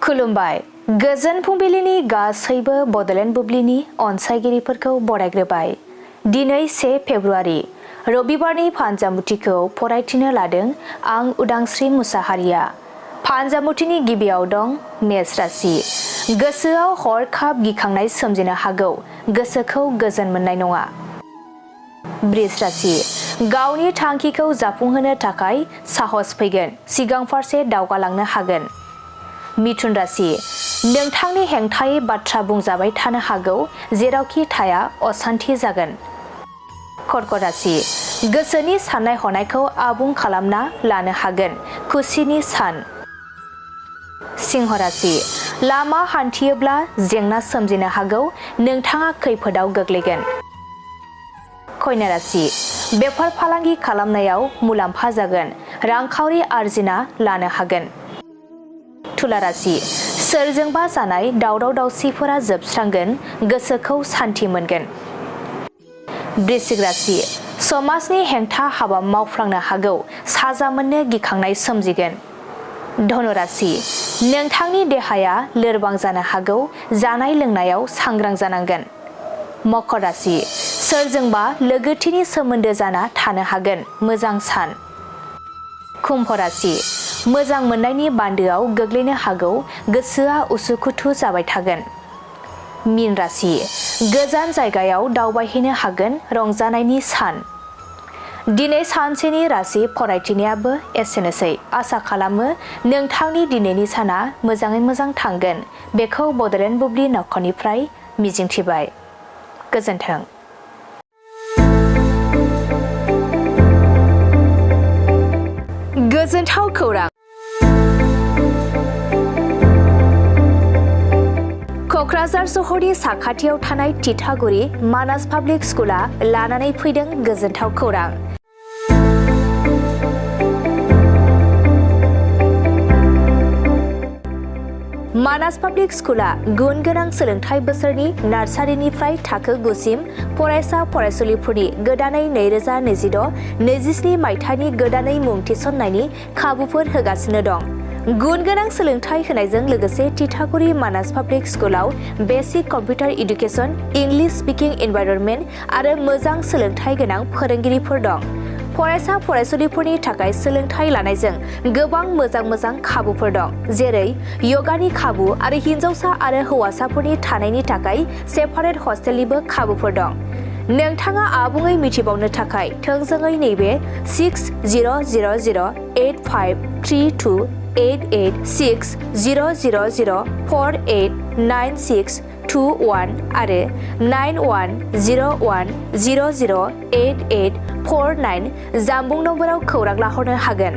खुलुमबाय गोजोन फुंबिलिनि गासैबो बड'लेण्ड बुब्लिनि अनसायगिरिफोरखौ बरायग्रोबाय। दिनै 1 फेब्रुआरि रबिबारनि फानजामुथिखौ फरायथिनो लादों आं उदांस्रि मुसाहारिया। फानजामुथिनि गिबियाव दं मेष राशि। गोसोआव हरखाब गिखांनाय सोमजिनो हागौ, गोसोखौ गोजोन मोननाय नङा। बृष राशि। गावनि थांखिखौ जाफुंहोनो थाखाय साहस फैगोन, सिगां फारसे दावगालांनो हागोन। मिथुन राशि। नोंथांनि हेंथायै बाथ्रा बुंजाबाय थानो हागौ, जेरावखि थाया असान्थि जागोन। कर्क राशि। गोसोनि साननाय हनायखौ आबुं खालामना लानो हागोन, खुसिनि सान। सिंह राशि। लामा हान्थियोब्ला जेंना सोमजिनो हागौ, नोंथाङा खैफोदाव गोग्लैगोन। कन्या राशि। बेफार फालांगि खालामनायाव मुलाम्फा जागोन, रांखावरि आरजिना लानो हागोन। तुला राशि। सोरजोंबा जानाय दावराव दावसिफोरा जोबस्रांगोन, गोसोखौ सान्थि मोनगोन। वृश्चिक राशि। समाजनि हेंथा हाबा मावफ्लांनो हागौ, साजा मोननो गिखांनाय सोमजिगोन। धनु राशि। नोंथांनि देहाया लोरबां जानो हागौ, जानाय लोंनायाव सांग्रां जानांगोन। मकर राशि। सोरजोंबा लोगोथिनि सोमोन्दो जाना थानो हागोन, मोजां सान। कुम्भ राशि। मोजां मोननायनि बान्दोआव गोग्लैनो हागौ, गोसोआ उसुखुथु जाबाय थागोन। मीन राशि। गोजान जायगायाव दावबायहैनो हागोन, रंजानायनि सान। दिनै सानसेनि राशि फरायथिनायाबो एसेनोसै। आसा खालामो नोंथांनि दिनैनि साना मोजाङै मोजां थांगोन, बेखौ बड'लेण्ड बुब्लि नखरनिफ्राय मिजिंथिबाय। गोजोन्थों। गोजोनथाव खौरां। क'क्राझार सहरनि साखाथियाव थानाय तितागुरि मानास पाब्लिक स्कुला लानानै फैदों गोजोनथाव खौरां। मानास पाब्लिक स्कुला गुन गोनां सोलोंथाइ बोसोरनि नार्सारिनिफ्राय थाखो 9 सिम फरायसा फरायसुलिफोरनि गोदानै 2026-27 मायथाइनि गोदानै मुं थिसननायनि खाबुफोर होगासिनो दं। गुन गोनां सोलोंथाइ होनायजों लोगोसे तितागुरि मानास पाब्लिक स्कुलाव basic computer education, English speaking environment आरो मोजां सोलोंथाइ गोनां फोरोंगिरिफोर दं। फरायसा फरायसुलिफोरनि थाखाय सोलोंथाइ लानायजों गोबां मोजां खाबुफोर दं, जेरै यगानि खाबु आरो हिन्जावसा आरो हौवासाफोरनि थानायनि थाखाय सेपारेट हस्टेलनिबो खाबुफोर दं। नोंथाङा आबुङै मिथिबावनो थाखाय थोंजोङै नैबे 60008323886000489621 आरो 9101008849 जानबुं नम्बराव खौरां लाहरनो हागोन।